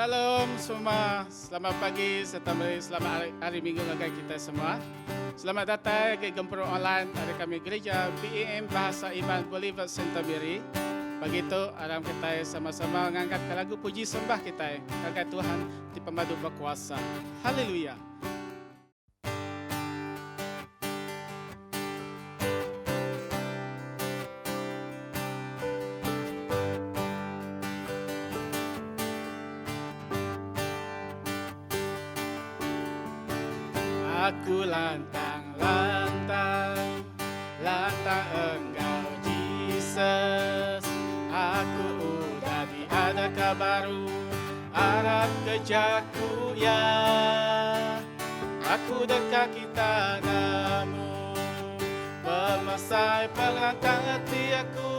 Shalom semua. Selamat pagi serta meri selamat hari, hari Minggu ngagai kita semua. Selamat datai ke gempuru online ari kami gereja BEM Bahasa Iban Boulevard Center Miri. Pagi tu aram kitai sama-sama ngangkatka lagu puji sembah kitai ngagai Tuhan ti pemadu bekuasa. Haleluya. Aku lantang lantang lantang enggau Jesus Aku udah diadaka baru Arap ke jaku iya Aku deka kita nemu Pemesai pengelantang ati aku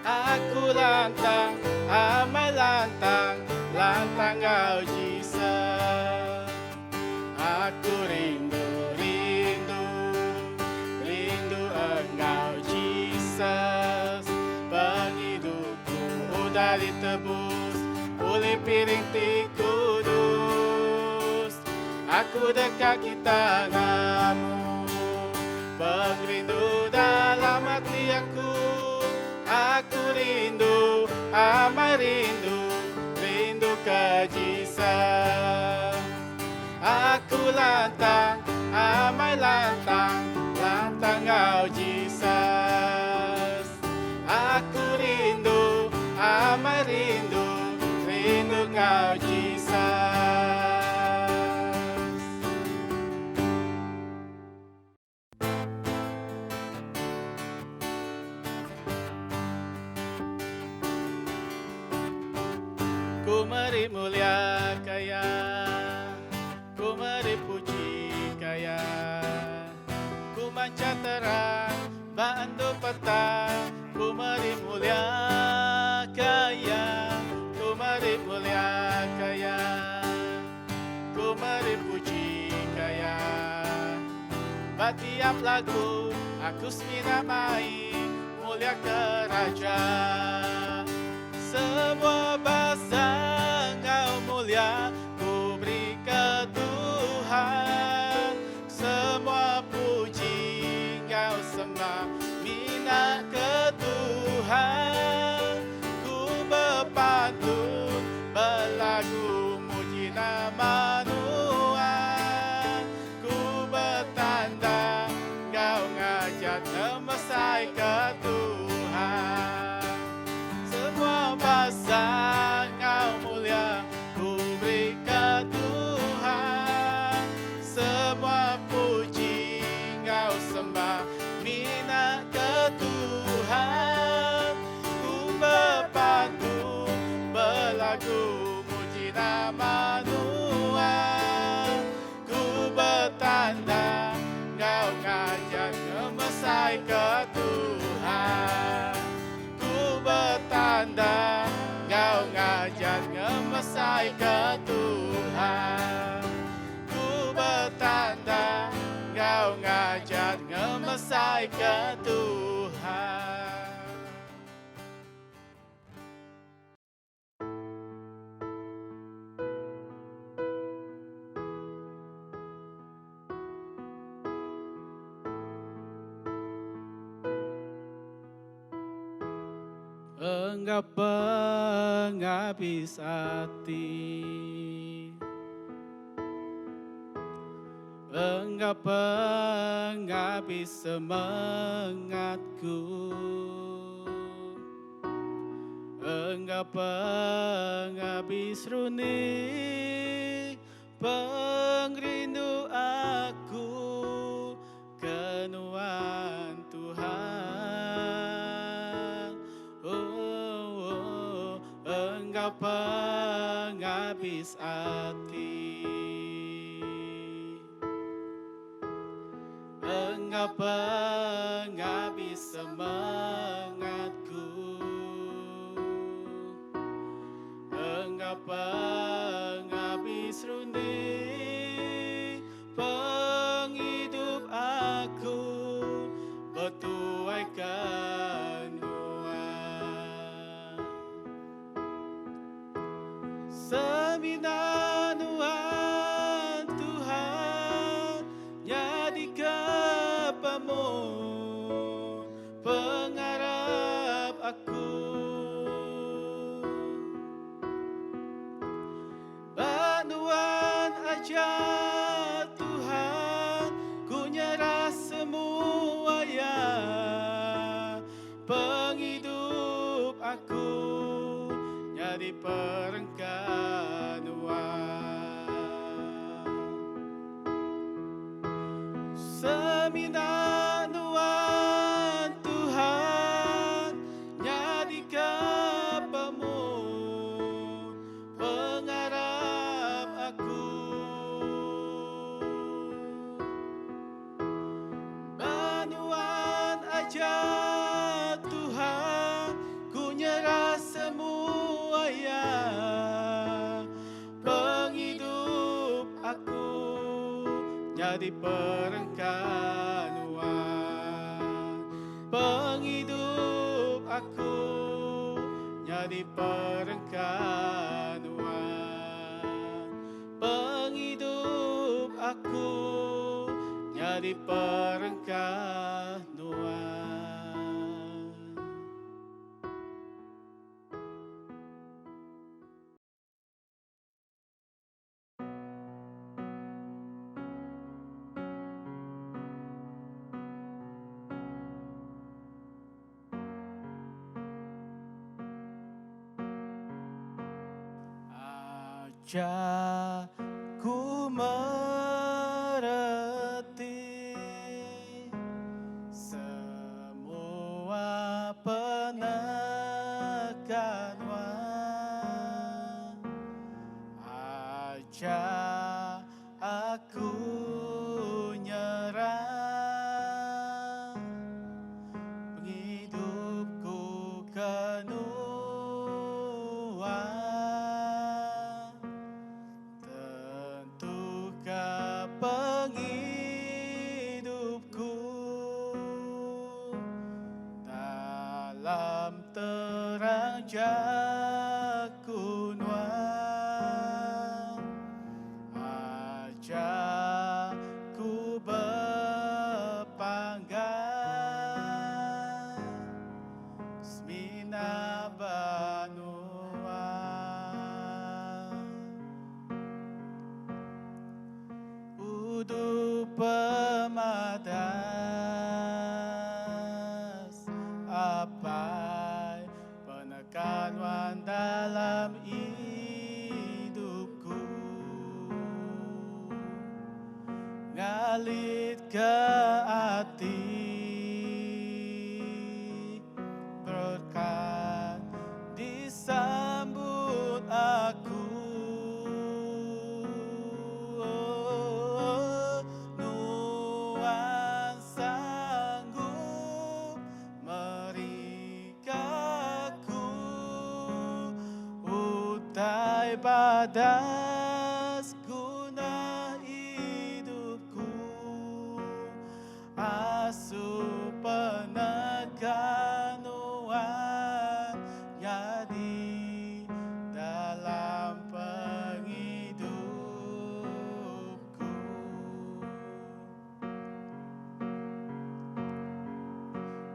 Aku lantang amai lantang Lantang enggau Jesus Aku rindu rindu Rindu enggau Jesus Pengidupku udah ditebus Ulih piring ti kudus Aku deka kita nemu Pengerindu dalam ati aku Aku rindu amai rindu Rindu ke Jesus Aku lantang amai lantang Lantang enggau Jesus Aku rindu amai rindu Rindu enggau Jesus. Ku meri mulia ka Iya, ku meri puji ka Iya. Ku mancha terang ba endur petang, ku meri mulia ka Iya, ku meri mulia ka Iya. Ku meri puji ka Iya. Ba tiap lagu aku semina mai mulia ke Raja. Semua basa enggau mulia ku beri ke Tuhan. Semua puji enggau sembah mina ke Tuhan. Ku bepantun belagu muji nama Nuan. Ku betanda enggau ngajat ngemesai ke Tuhan. Semua basa enggau mulia ku beri ke Tuhan. Semua puji enggau sembah mina ke Tuhan. Ku bepantun belagu muji nama Nuan. Ku betanda enggau ngajar ngemesai ke Tuhan. Ku betanda enggau ngajar ngemesai ke Tuhan. Ku betanda enggau ngajar ngemesai ke Tuhan. Enggau pengabis ati Enggau pengabis semengatku Enggau pengabis runding pengerindu aku ke nuan Tuhan. Oh, oh, enggau pengabis ati. Enggau pengabis semengatku Enggau pengabis runding Pengidup aku betuaika nuan. Semina nuan Tuhan nyadika pemun pengarap aku. Ba nuan aja Tuhan ku nyerah semua iya pengidup aku nyadi perengka nuan. Semina nuan Tuhan nyadika pemun pengarap aku. Ba nuan aja Tuhan ku nyerah semua iya pengidup aku nyadi perengka nuan. Pengidup aku nyadi perengka nuan. Pengidup aku nyadi perengka nuan. Ajar ku mereti semua peneka Nuan. Ajar aku nyerah pengidupku ke Nuan. Tentuka pengidupku dalam terang jaku Nuan. Ajar ku bepanggai semina ba Nuan. Udu pemadas Apai peneka Nuan dalam idupku. Ngalit ke ati berkat disambut aku. Nuan sanggup meri aku utai badas guna idupku. Asuh peneka Nuan nyadi dalam pengidupku.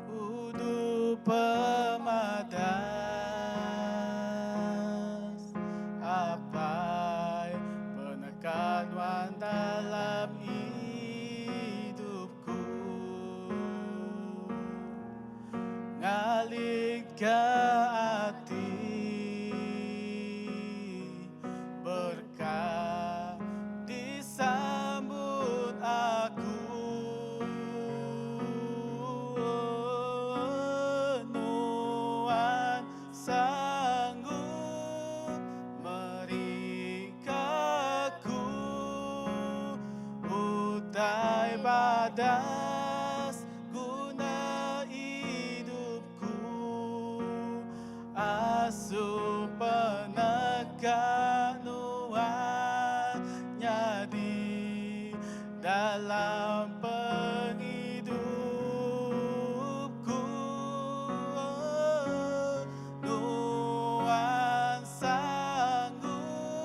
Udu pemadas Apai peneka Nuan dalam idupku. Ngalit ke ati berkat disambut aku. Nuan sanggup meri aku utai badas guna idupku. Asuh peneka Nuan nyadi dalam pengidupku. Nuan sanggup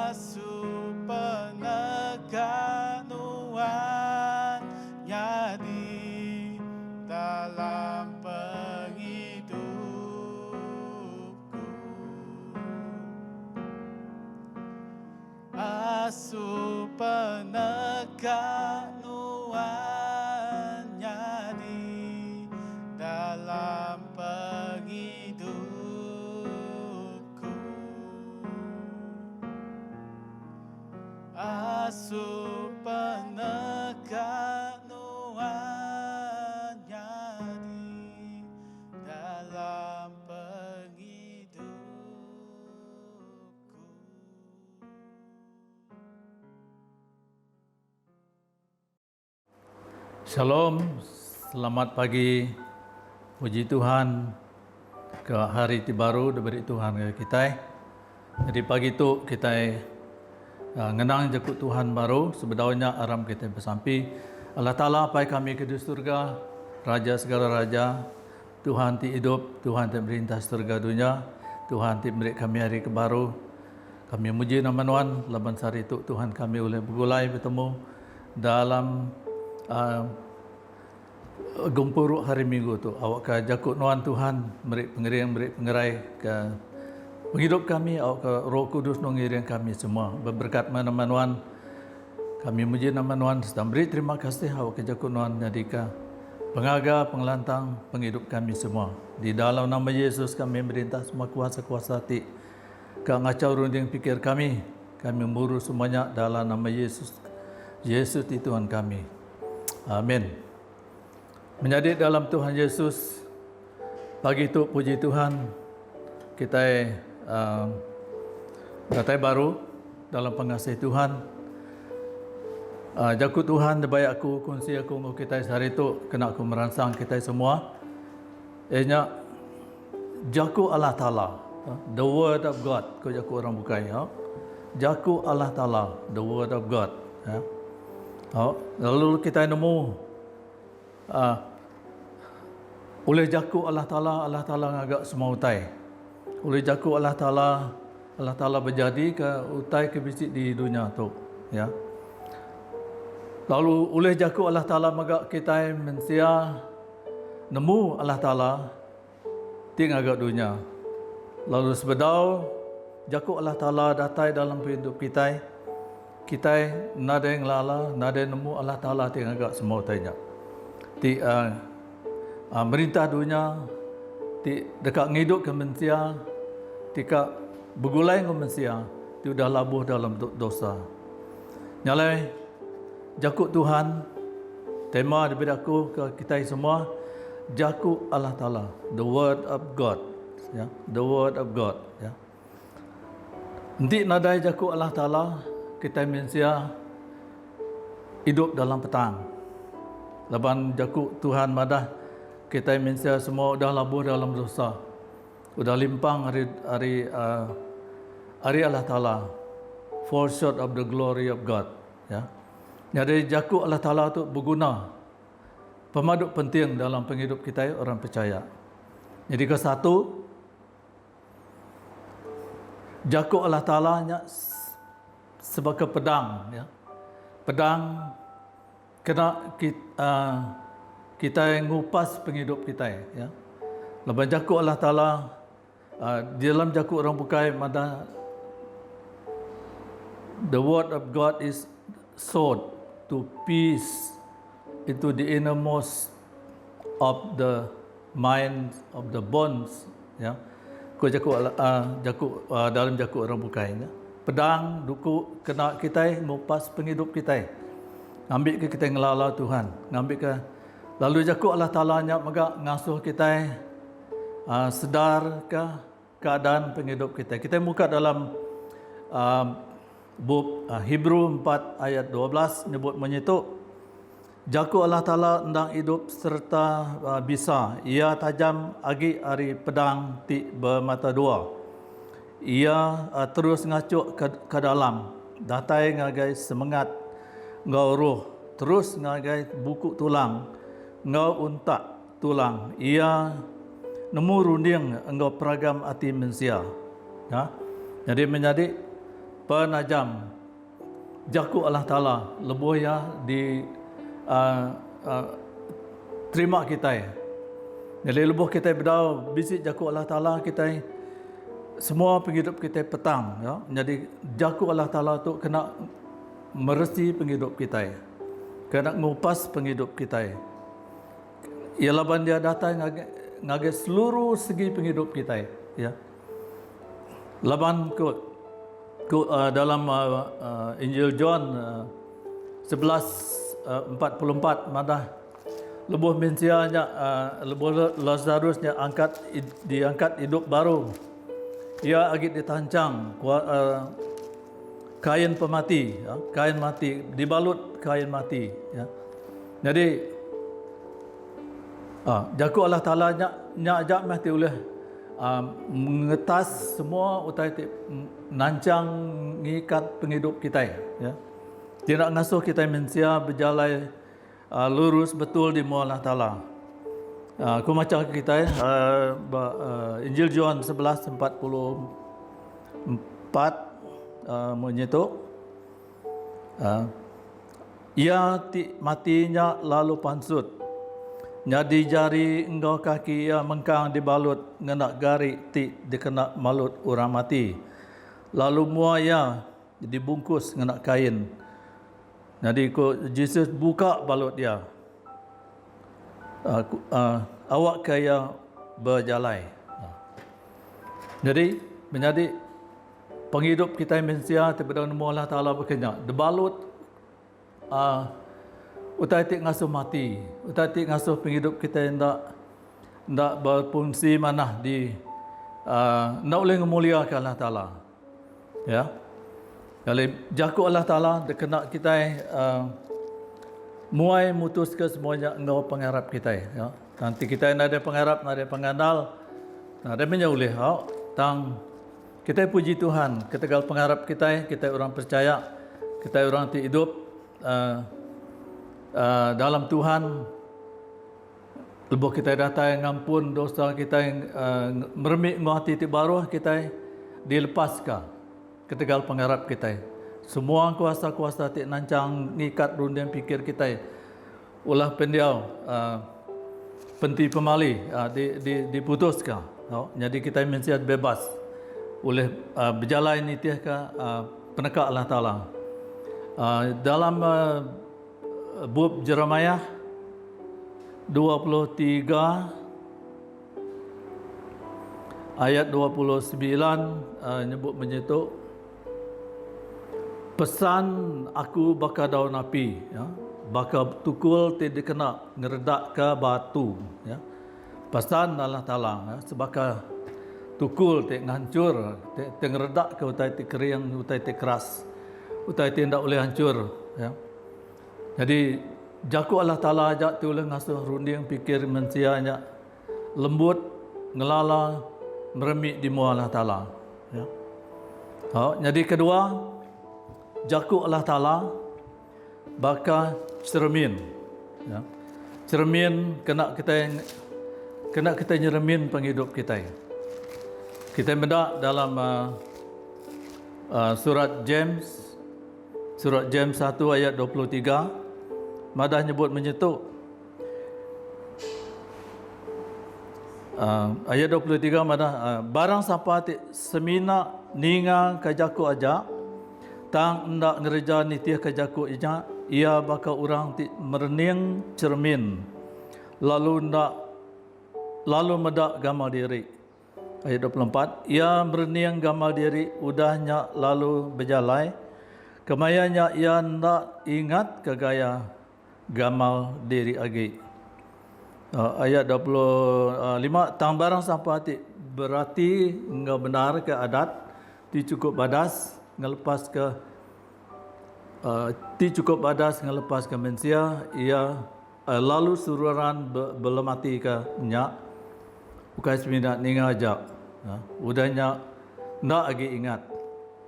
Asu penegak nuan nyadi dalam pengidupku. Asu penegak nuan nyadi dalam pengidupku. Asu penegak nuan nyadi dalam pengidupku. Shalom, selamat pagi. Puji Tuhan ke hari ti baru diberi Tuhan ngagai kitai. Jadi pagi tu kitai uh, ngenang jaku Tuhan baru sebedau nya aram kitai besampi. Allah Taala Apai kami ke di surga, Raja segala raja, Tuhan ti idup, Tuhan ti merintah surga dunya, Tuhan ti meri kami hari ke baru. Kami muji nama Nuan laban sehari tu Tuhan kami ulih begulai betemu dalam uh, gempuru hari Minggu tu. Awakka jaku Nuan Tuhan meri pengering, meri pengerai ke pengidup kami, awakka Roh Kudus nu ngiring kami semua. Beberkat meh nama Nuan. Kami muji nama Nuan sereta meri terima kasih awakka jaku Nuan nyadika pengaga, pengelantang pengidup kami semua. Di dalam nama Yesus kami merintah semua kuasa-kuasa ti ka ngachau runding pikir kami. Kami muru semua nya dalam nama Yesus, Yesus ti Tuhan kami. Amin. Menyadi dalam Tuhan Yesus, pagi tu puji Tuhan kitai uh, datai baru dalam pengasih Tuhan. Uh, jaku Tuhan dibai aku kunsi aku enggau kitai sehari tu kena aku meransang kitai semua. Ianya Jaku Allah Taala, the word of God, ko jaku orang bukai ya. Jaku Allah Taala, the word of God. Ya. Oh, lalu kita nemu uh, oleh jaku Allah Taala, Allah Taala ngaga semua utai. Oleh jaku Allah Taala, Allah Taala bejadi ke utai ke bisi di dunia tu, ya. Lalu oleh jaku Allah Taala mega kitai mensia nemu Allah Taala ti ngaga dunya. Lalu sebedau jaku Allah Taala datai dalam pengidup kitai, kitai nadai ngelala, nadai nemu Allah Taala ti ngaga semua utai nya. Ti uh, uh, merintah dunya, ti deka ngidupka mensia, ti ka begulai enggau mensia ti udah labuh dalam dosa. Nya alai jaku Tuhan tema diberi aku ke kitai semua jaku Allah Taala, the word of God, ya, the word of God, ya. Enti nadai jaku Allah Taala, kitai mensia idup dalam petang. Laban jaku Tuhan madah kitai mensia semua udah labuh dalam dosa. Udah limpang ari ari uh, ari Allah Taala. Fall short of the glory of God. Ya. Jadi jaku Allah Taala tu berguna. Pemadu penting dalam penghidup kita orang percaya. Jadi ke satu jaku Allah Taala nya sebagai pedang ya. Pedang Kena kitai ngupas pengidup kitai ya. Laban jaku Allah Taala di dalam jaku orang bukai madah the word of God is sword to pierce into the innermost of the mind of the bones ya. Ku jaku jaku dalam jaku orang bukai nya. Pedang duku kena kitai ngupas pengidup kitai. Ngambika kitai ngelala Tuhan. Ngambika lalu jaku Allah Taala nya mega ngasuh kitai uh, sedar ke keadaan pengidup kitai. Kitai muka dalam uh, bup uh, Hebrew 4 ayat 12 nyebut munyi tu. Jaku Allah Taala endang idup sereta uh, bisa. Ia tajam agi ari pedang ti bemata dua. Iya terus ngachuk ke, ke dalam, datai ngagai semengat enggau roh, terus ngagai buku tulang enggau untak tulang. Iya nemu runding enggau peragam ati mensia. Ya. Jadi menyadi. Penajam jaku Allah Taala lebuh iya di uh, uh, terima kitai. Jadi lebuh kitai bedau bisi jaku Allah Taala kitai semua pengidup kitai petang ya. Jadi jaku Allah Taala tu kena meresi pengidup kitai. Kena ngupas pengidup kitai. Iya laban dia datai ngagai ngagai seluruh segi pengidup kitai ya. Laban ku ku uh, dalam uh, uh, Injil John uh, 11 uh, 44 madah lebuh mensia nya uh, lebuh Lazarus nya angkat diangkat hidup baru ia agi ditancang uh, kain pemati ya, kain mati dibalut kain mati ya. Jadi uh, jaku Allah Taala nya nya aja meh ti ulih uh, ngetas semua utai ti nancang ngikat pengidup kitai ya. Tidak ngasuh kitai mensia bejalai uh, lurus betul di mua Allah Taala. Uh, aku maca ke kitai uh, ba uh, Injil John 11:44 uh, munyi tu. Uh, ia ti mati nya lalu pansut. Nyadi jari enggau kaki iya mengkang dibalut ngena gari ti dikena malut orang mati. Lalu mua iya dibungkus ngena kain. Nyadi ku Jesus buka balut iya. Uh, uh, awakka iya bejalai. Jadi menyadi pengidup kitai mensia ti bedau nemu Allah Taala baka nya dibalut uh, utai ti ngasuh mati, utai ti ngasuh pengidup kitai enda enda berfungsi manah di uh, enda ulih ngemuliaka Allah Taala. Ya. Kali jaku Allah Taala dikena kitai uh, muai mutuska semua nya enggau pengarap kitai. Ya. Nanti kitai nadai pengarap, nadai pengandal, nadai menya ulih. Ya. Tang kitai puji Tuhan ketegal pengarap kitai, kitai orang percaya, kitai orang ti hidup uh, uh, dalam Tuhan. Lebuh kitai datai ngampun dosa kitai meremi enggau ati ti baruh kitai dilepaska ketegal pengarap kitai. Semua kuasa-kuasa ti nanchang ngikat runding pikir kitai ulah pendiau penti pemali diputuska. Nyadi kitai mensia bebas ulih bejalai nitihka peneka Allah Taala. Dalam Bup Jeremiah 23 ayat 29 uh, nyebut munyi tu pesan aku baka daun api ya baka tukul ti dikena ngeredakka batu ya pesan Allah Taala ya, sebaka tukul ti ngancur ti, ti ngeredakka utai ti kering utai ti keras utai ti enda ulih hancur ya. Jadi jaku Allah Taala aja ti ulih ngasuh runding pikir mensia nya lembut ngelala meremi di mua Allah Taala ya. Oh, jadi kedua jaku Allah Taala baka cermin ya. Cermin kena kita kena kita nyeremin penghidup kita. Kita meda dalam uh, uh, surat James Surat James 1 ayat 23 madah nyebut menyetu uh, ayat 23 madah uh, barang sapa ti semina ninga ka jaku aja tang enda ngereja nitih ka jaku nya ia baka orang ti merening cermin lalu enda lalu meda gamal diri. Ayat 24, Iya merening gamal diri udah nya lalu bejalai. Kemaya nya iya enda ingatka gaya gamal diri agi. Ayat 25, Tang barang sapa ti berati enggau bendar ke adat ti chukup badas ngelepaska ti chukup badas ngelepaska mensia, iya Lalu seruran belematika nya, ukai semina ninga aja. Udah nya enda agi ingat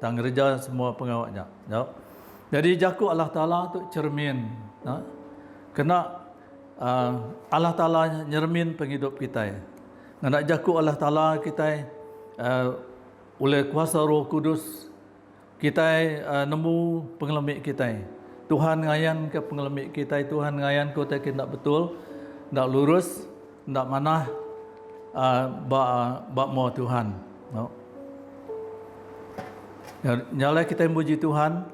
tang ngereja semua pengawa nya. Nyadi jaku Allah Taala tu cheremin kena Allah Taala nyeremin pengidup kitai. Ngena jaku Allah Taala kitai ulih kuasa Roh Kudus. Kitai nemu pengelemi kitai. Tuhan ngayanka pengelemi kitai, Tuhan ngayanka utai ke enda betul, enda lurus, enda manah ba ba mua Tuhan. Nya alai kitai muji Tuhan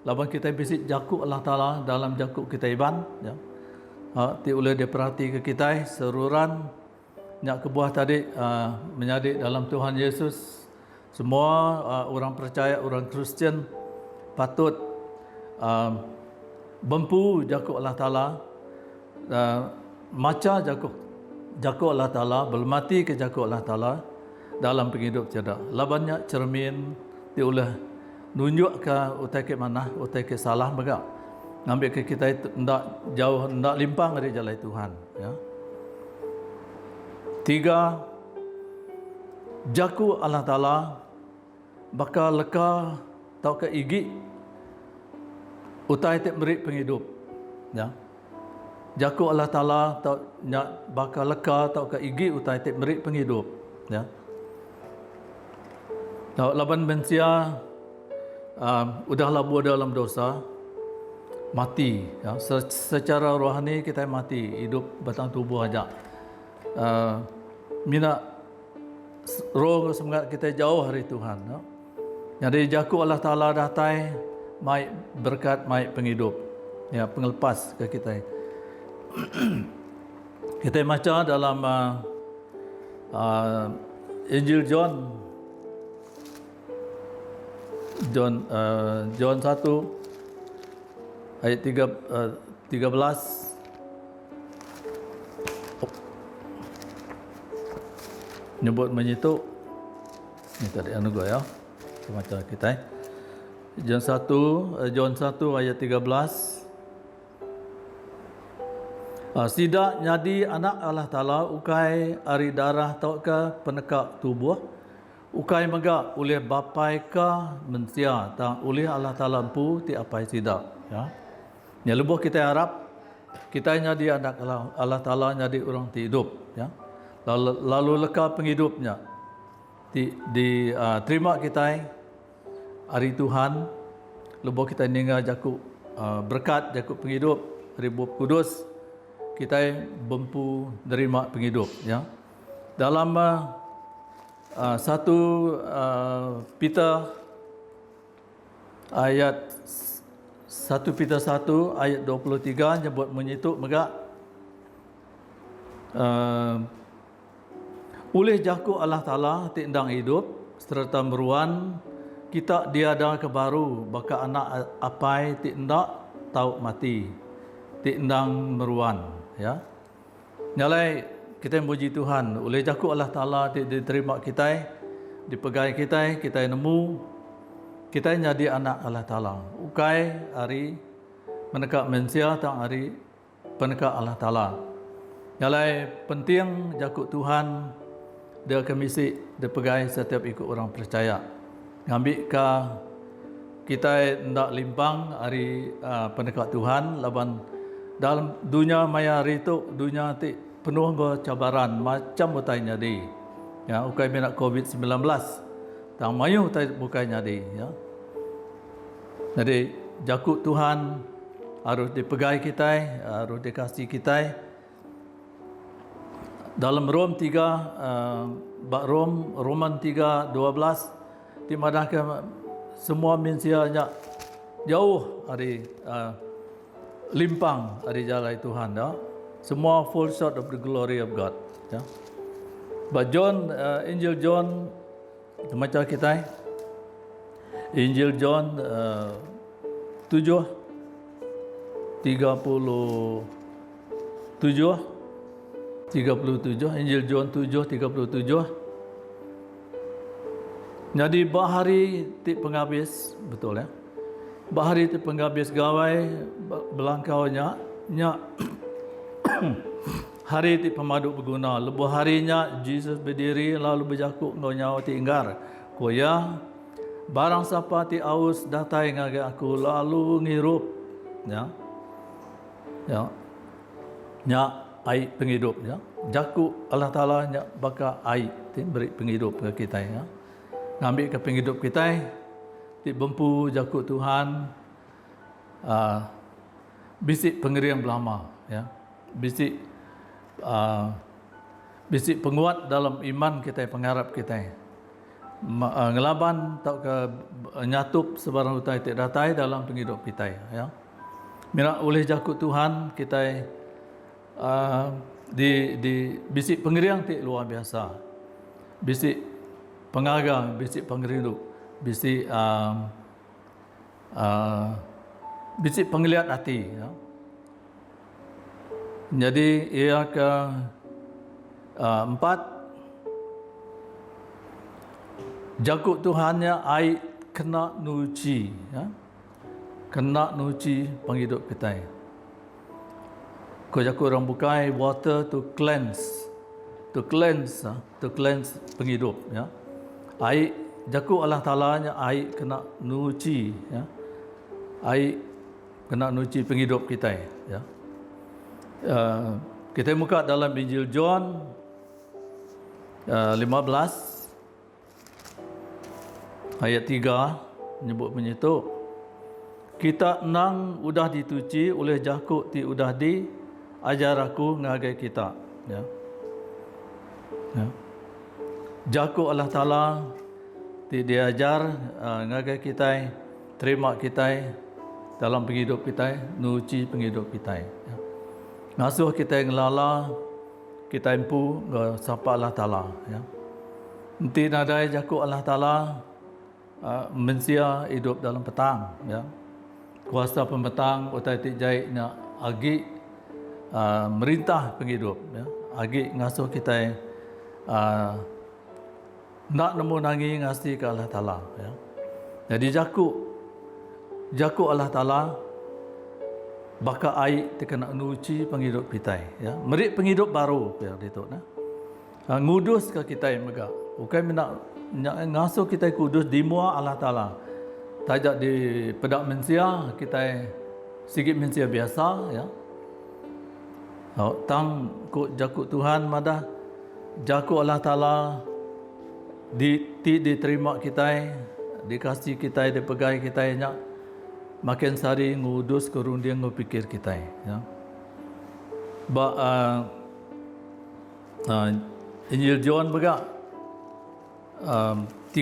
laban kitai bisi jaku Allah Taala dalam jaku kitai Iban ti ulih diperatika kitai seruran. Nya kebuah tadi menyadi dalam Tuhan Yesus semua orang percaya orang Kristian patut bempu jaku Allah Taala macha jaku jaku Allah Taala belematika jaku Allah Taala dalam pengidup sida laban nya cheremin ti ulih nunjukka utai ke manah utai ke salah mega ngambika kitai enda jauh enda limpang ari jalai Tuhan. Ya. Tiga, jaku Allah Taala baka leka tauka igi utai ti meri pengidup. Ya. Jaku Allah Taala tau nya baka leka tauka igi utai ti meri pengidup. Ya. Tau laban mensia uh, udah labuh dalam dosa, mati ya. Secara rohani kitai mati, idup batang tubuh aja. Uh, mina roh enggau semengat kitai jauh ari Tuhan. Ya. Jadi jaku Allah Taala datai mai berkat mai pengidup. Ya, pengelepas ke kitai. Kitai macha dalam uh, uh, Injil John John uh, John 1 ayat 3 uh, 13 nyebut munyi tu ni tadi anu gua ya baca kita eh. John 1 eh, John 1 ayat 13 ah, Sida nyadi anak Allah Taala ukai ari darah tauka peneka tubuh Ukai mega ulih bapaika mensia tang ulih Allah Taala empu ti Apai sida. Ya. Nya lebuh kitai arap, kitai nyadi anak Allah Taala nyadi orang ti idup. Ya. Lalu, lalu leka pengidup nya ti diterima uh, kitai ari Tuhan lebuh kitai ninga jaku uh, berkat jaku pengidup ari Bup Kudus kitai bempu nerima pengidup ya. Dalam uh, 1 uh, Peter ayat 1 Peter 1 ayat 23 nyebut munyi tu mega uh, ulih jaku Allah Taala ti endang idup sereta meruan kita diada ke baru baka anak apai ti enda tau mati ti endang meruan ya. Nya alai, kitai muji Tuhan ulih jaku Allah Taala ti diterima kitai, dipegai kitai, kitai nemu kitai nyadi anak Allah Taala, ukai ari peneka mensia tang ari peneka Allah Taala. Nya alai, penting jaku Tuhan deka bisi dipegai setiap iku orang percaya ngambika Kitai enda limpang ari peneka Tuhan laban dalam dunya maya hari tu dunya ti penuh enggau cabaran macham utai nyadi. Ya ukai mina covid 19 tang mayuh utai bukai nyadi ya. Jadi jaku Tuhan harus dipegai kitai, harus dikasi kitai. Dalam Rom 3 ba Rom Roman 3 12 ti madahka semua mensia nya jauh ari uh, limpang ari jalai Tuhan ya. Semua fall short of the glory of God ya. Ba John uh, Angel John macha kitai Injil John uh, 7 37 37 Injil John 7 37 Nyadi ba hari ti pengabis betul ya. Ba hari ti pengabis gawai belangkau nya nya hari ti pemadu beguna. Lebuh hari nya Jesus bediri lalu bejaku enggau nyawa ti inggar. Ku iya, Barang sapa ti aus datai ngagai aku lalu ngirup nya. Ya. Nya ai pengidup nya. Jaku Allah Taala nya baka ai ti meri pengidup ngagai kitai. Ya. Ngambika pengidup kitai. ti bempu jaku Tuhan uhh bisi pengering belama ya. Bisi uhh bisi penguat dalam iman kitai pengarap kitai ngelaban tauka nyatup sebarang utai ti datai dalam pengidup kitai ya. Mina ulih jaku Tuhan kitai uhh di di bisi pengering ti luar biasa. Bisi pengaga, bisi pengerindu, bisi uhh uhh bisi pengeliat ati. Nyadi iya ke uhh empat jaku Tuhan nya ai kena nuchi kena nuchi pengidup kitai. Ku jaku orang bukai water to cleanse, to cleanse to cleanse pengidup ya. Ai jaku Allah Taala nya ai kena nuchi ya. Ai kena nuchi pengidup kitai ya. Uh, kitai muka dalam Injil John uh, 15 Ayat 3 nyebut munyi tu, Kita endang udah dituchi ulih jaku ti udah diajar aku ngagai kita. Ya. Ya. Jaku Allah Taala ti diajar uh, ngagai kitai, terima kitai dalam pengidup kitai, nuchi pengidup kitai. Ya. Ngasuh kitai ngelala kitai empu enggau sapa Allah Taala. Ya. Enti nadai jaku Allah Taala, mensia idup dalam petang. Ya. Kuasa pemetang utai ti jai nya agi merintah pengidup. Ya. Agi ngasuh kitai enda nemu nangi ngasika Allah Taala. Ya. Jadi jaku jaku Allah Taala baka ai ti kena nuchi pengidup kitai. Ya. Meri pengidup baru pia ditu. Nah. Nguduska kitai mega. Ukai mina nya ngasuh kitai kudus di mua Allah Taala. Taja di peda mensia kitai sigi mensia biasa ya. Tang ku jaku Tuhan madah jaku Allah Taala di ti diterima kitai dikasi kitai dipegai kitai nya makin sehari nguduska runding enggau pikir kitai ya. Ba uhh Injil John mega 13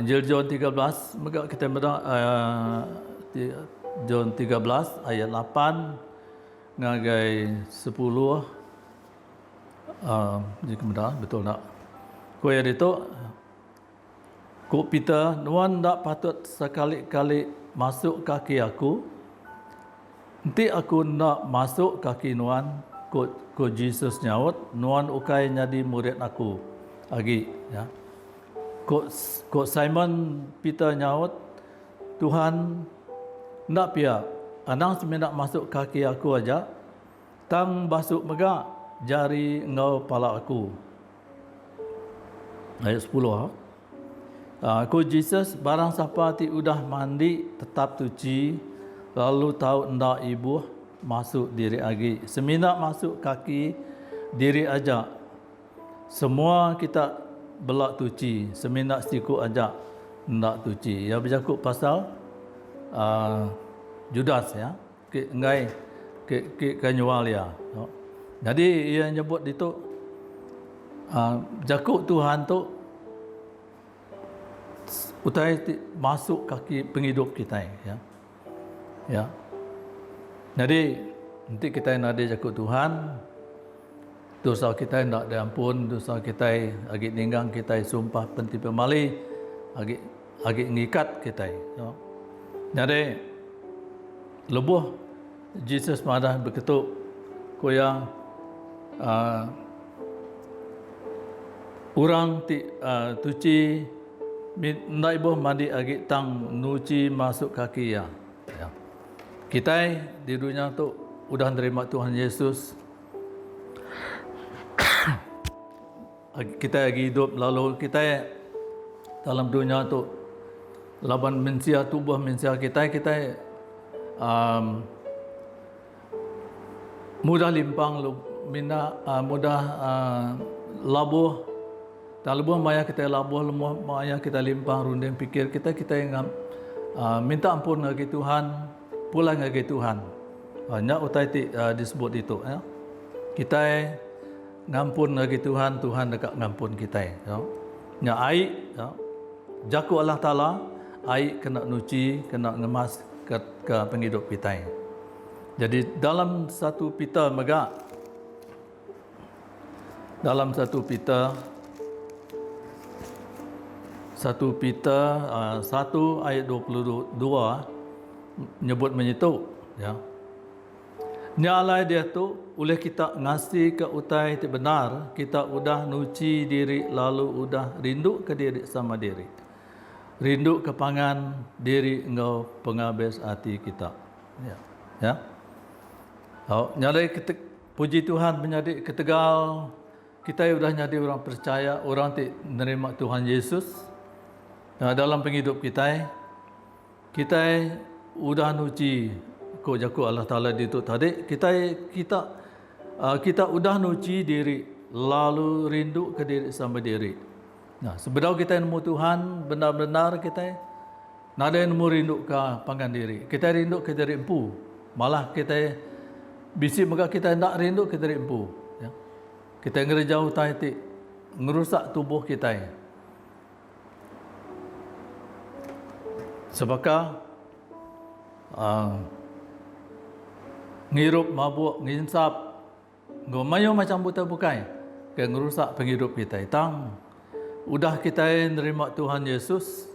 Injil John 13 mega kita meda John 13 ayat 8 ngagai 10 jika meda betul tak ku iya ditu Ku Peter, Nuan enda patut sekali-kali masu kaki aku. Enti aku enda masu kaki nuan, ku, ku Jesus nyaut, nuan ukai nyadi murid aku agi. Ya. Ku, ku Simon Peter nyaut, Tuhan, enda pia, anang semina masu kaki aku aja, tang basu mega jari enggau pala aku. Ayat 10. Uh, ku Jesus, barang sapa ti udah mandi tetap tuchi, lalu tau enda ibuh masuk diri agi. Semina masuk kaki diri aja. Semua kita bela tuchi, semina siku aja enda tuchi. Iya bejaku pasal uh, Judas ya, ke enggai ke ke, ke nyual iya. Jadi iya nyebut ditu Jaku Tuhan tu utai ti masuk kaki pengidup kitai ya. Ya. Jadi enti kitai nadai jaku Tuhan dosa kitai enda diampun, dosa kitai agi ninggang kitai sumpah penti pemali agi agi ngikat kitai. Ya. Jadi lebuh Jesus madah beketu, ku iya, Orang ti tuchi enda ibuh mandi agi tang nuchi masu kaki iya. Kitai di dunya tu udah nerima Tuhan Yesus. Kitai agi idup lalu kitai dalam dunya tu laban mensia tubuh mensia kitai kitai um mudah limpang mina uh, mudah uh, labuh. Tang lebuh maya kitai labuh lemuh maya kitai limpang runding pikir kitai kitai ngam uh, minta ampun ngagai Tuhan, pulai ngagai Tuhan. Uh, nya utai ti uh, disebut ditu ya. Kitai ngampun ngagai Tuhan, Tuhan deka ngampun kitai. Ya. Nya ai ya. Jaku Allah Taala ai kena nuchi, kena ngemas ke, ke pengidup kitai. Jadi dalam satu Peter mega Dalam satu Peter satu Peter uh, 1 ayat 22 nyebut menyitu ya. Nya alai diatu ulih kita ngasi ke utai ti bendar kita udah nuchi diri lalu udah rindu ke diri sama diri. Rindu ke pangan diri enggau pengabis ati kita. Ya. Ya. Au, nya alai kita Puji Tuhan menyadi ketegal kitai udah nyadi orang percaya, orang ti nerima Tuhan Yesus dalam pengidup kitai. Kitai udah nuchi ko jaku Allah Taala ditu tadi, kitai kita kita udah nuchi diri lalu rindu ke diri sama diri. Nah, sebedau kitai nemu Tuhan bendar-bendar kitai nadai nemu rindu ka pangan diri. Kitai rindu ke diri empu. Malah kitai bisi mega kitai enda rindu ke diri empu. Ya. Kitai ngereja utai ti ngerusak tubuh kitai. Sebaka uh, ngirup, mabuk, nginsap, Enggau mayuh macham utai bukai ke ngerusak pengidup kitai. Tang, udah kitai nerima Tuhan Yesus,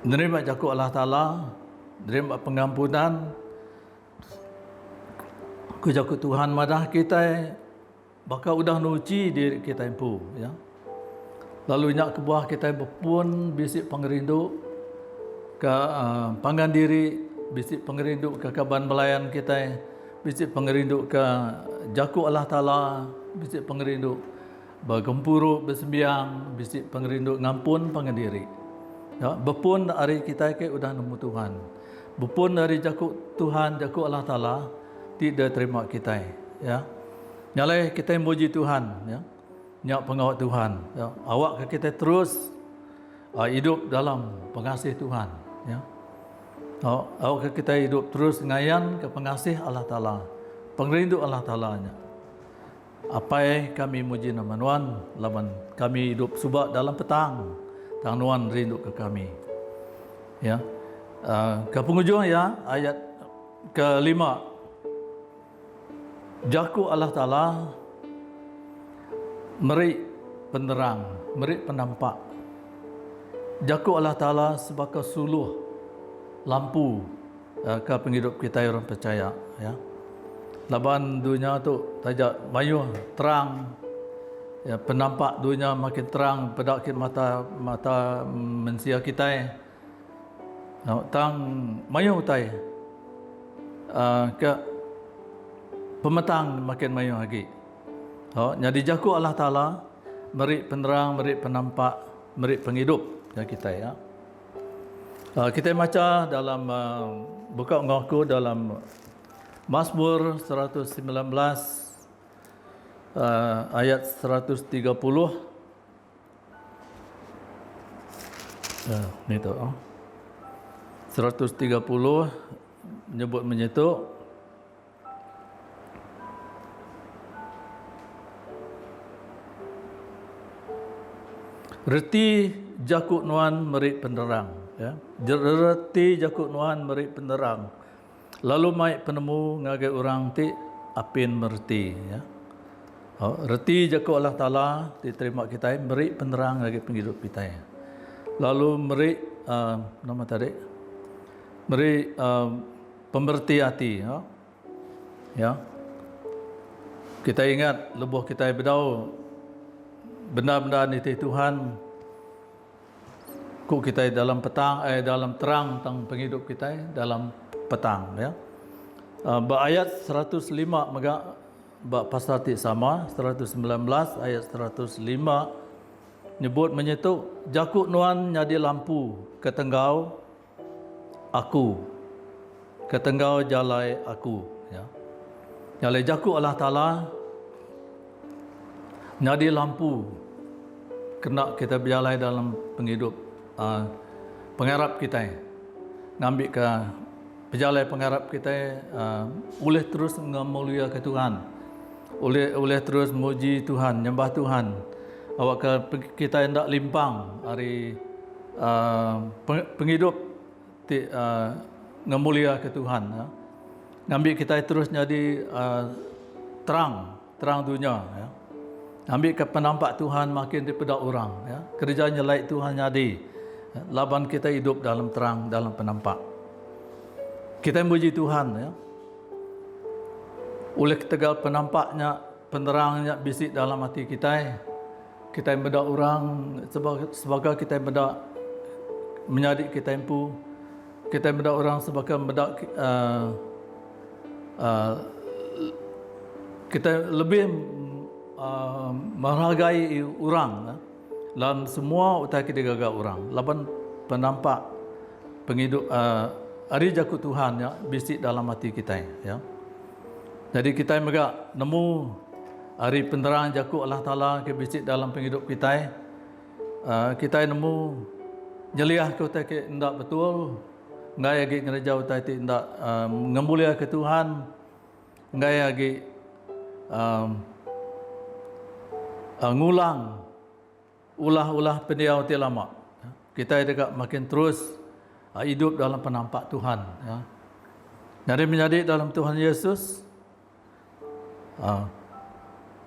nerima jaku Allah Taala, nerima pengampunan, ku jaku Tuhan madah kitai baka udah nuchi diri kitai empu. Ya. Lalu nya kebuah kitai bepun bisi pengerindu ke uh, pangan diri, bisi pengerindu ke kaban belayan kitai, bisi pengerindu ke jaku Allah Taala, bisi pengerindu begempuru besembiang, bisi pengerindu ngampun pangan diri. Ya, bepun ari kitai ke udah nemu Tuhan. Bepun ari jaku Tuhan, jaku Allah Taala ti diterima kitai, ya. Nya alai kitai muji Tuhan, ya. Nya pengawa Tuhan. Ya. Awakka kitai terus uh, idup dalam pengasih Tuhan. Ya. Awakka kitai idup terus ngayan ke pengasih Allah Taala, pengerindu Allah Taala nya. Apai kami muji nama Nuan laban kami idup suba dalam petang tang Nuan rindu ke kami. Ya. Uh, ke pengujung ya ayat kelima Jaku Allah Taala meri penerang, meri penampak. Jaku Allah Taala sebaka suluh lampu eh, ke pengidup kitai orang percaya ya. Laban dunya tu taja mayuh terang ya penampak dunya makin terang peda ke mata mata mensia kitai. Tang mayuh utai ke pemetang makin mayuh agi. Nyadi jaku Allah Taala meri penerang, meri penampak, meri pengidup ngagai kitai. Kitai macha dalam buka enggau aku dalam Mazmur 119 ayat 130. Ya, ni tu. 130 nyebut menyetuk. Reti jaku nuan meri penerang. Ya. Reti jaku nuan meri penerang. Lalu mai penemu ngagai orang ti apin mereti. Ya. Oh, reti jaku Allah Taala ti terima kitai meri penerang ngagai pengidup kitai. Lalu meri uh, nama tadi? Meri uh, pemereti ati. Ya. Ya. Kita ingat lebuh kitai bedau bendar-bendar nitih Tuhan Ku kitai dalam petang eh dalam terang tang pengidup kitai dalam petang ya. Uh, ba ayat 105 mega ba pasal ti sama 119 ayat 105 nyebut menyetu jaku nuan nyadi lampu ke tenggau aku ke tenggau jalai aku ya. Nyalai jaku Allah Taala nyadi lampu. kena kitai bejalai dalam pengidup uhh pengarap kitai ngambika pejalai pengarap kitai uhh ulih terus ngemuliaka Tuhan ulih ulih terus muji Tuhan nyembah Tuhan awakka kitai enda limpang ari uhh pengidup ti uhh ngemuliaka Tuhan. Ngambi kitai terus nyadi uhh terang. Terang dunya ya. Ngambika penampak Tuhan makin dipeda orang ya. Kereja nyelai Tuhan nyadi laban kitai idup dalam terang dalam penampak. Kitai muji Tuhan ya. Ulih ketegal penampak nya penerang nya bisi dalam ati kitai, kitai meda orang sebaga kitai meda menyadi kitai empu, kitai meda orang sebaka meda uhh Kitai lebih menghargai orang dalam semua utai ke digaga orang laban penampak pengidup ari jaku Tuhan nya bisi dalam ati kitai ya. Jadi kitai mega nemu ari penerang jaku Allah Taala ke bisi dalam pengidup kitai kitai nemu nyeliahka utai ke enda betul. Enggai agi ngereja utai ti enda ngemuliaka Tuhan, enggai agi ngulang ulah-ulah pendiau ti lama. Kitai deka makin terus idup dalam penampak Tuhan. Nyadi menyadi dalam Tuhan Yesus,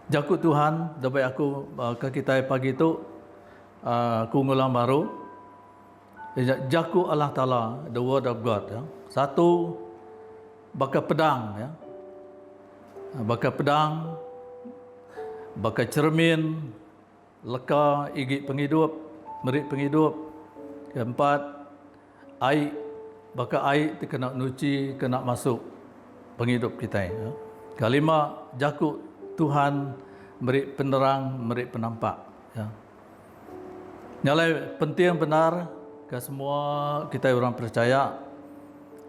jaku Tuhan debei aku ke kitai pagi tu aku ngulang baru. Jaku Allah Taala, the word of God ya. Satu baka pedang ya. Baka pedang, baka cheremin, leka igi pengidup, meri pengidup. Keempat, ai baka ai ti kena nuchi kena masu pengidup kitai ya. Kelima, jaku Tuhan meri penerang, meri penampak ya. Nya alai penting bendar ke semua kitai orang percaya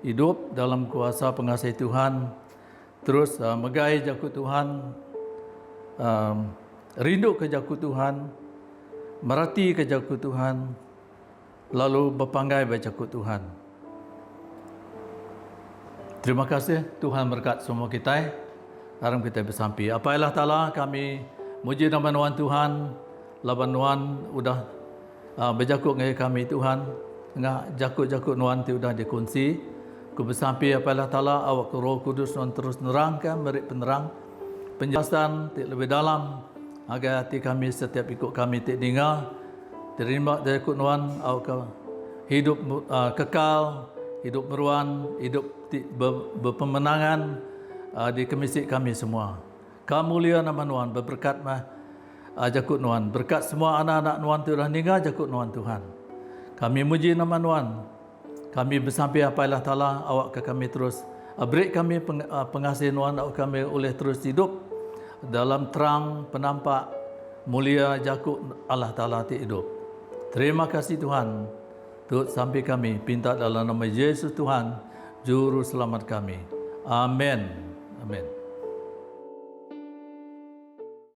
idup dalam kuasa pengasih Tuhan terus megai jaku Tuhan uhh rindu ke jaku Tuhan merati ke jaku Tuhan lalu bepanggai ba jaku Tuhan. Terima kasih Tuhan merekat semua kitai. Aram kitai besampi. Apai Allah Taala kami muji nama nuan Tuhan laban nuan udah bejaku ngagai kami Tuhan nengah jaku-jaku nuan ti udah dikunsi. Ku besampi Apai Allah Taala awakka Roh Kudus nuan terus nerangka meri penerang penjelasan ti lebih dalam ngagai ati kami setiap iku kami ti ninga terima jaku nuan awakka hidup kekal hidup meruan hidup ti bepemenangan dikemisi kami semua. Ka mulia nama nuan beberkat meh jaku nuan. Berkat semua anak-anak nuan ti udah ninga jaku nuan Tuhan. Kami muji nama nuan. Kami besampi Apai Allah Taala awakka kami terus beri kami pengasih nuan awakka kami ulih terus idup dalam terang penampak mulia jaku Allah Taala ti idup. Terima kasih Tuhan. Tu sampi kami pinta dalam nama Yesus Tuhan Juru Selamat kami. Amen. Amen.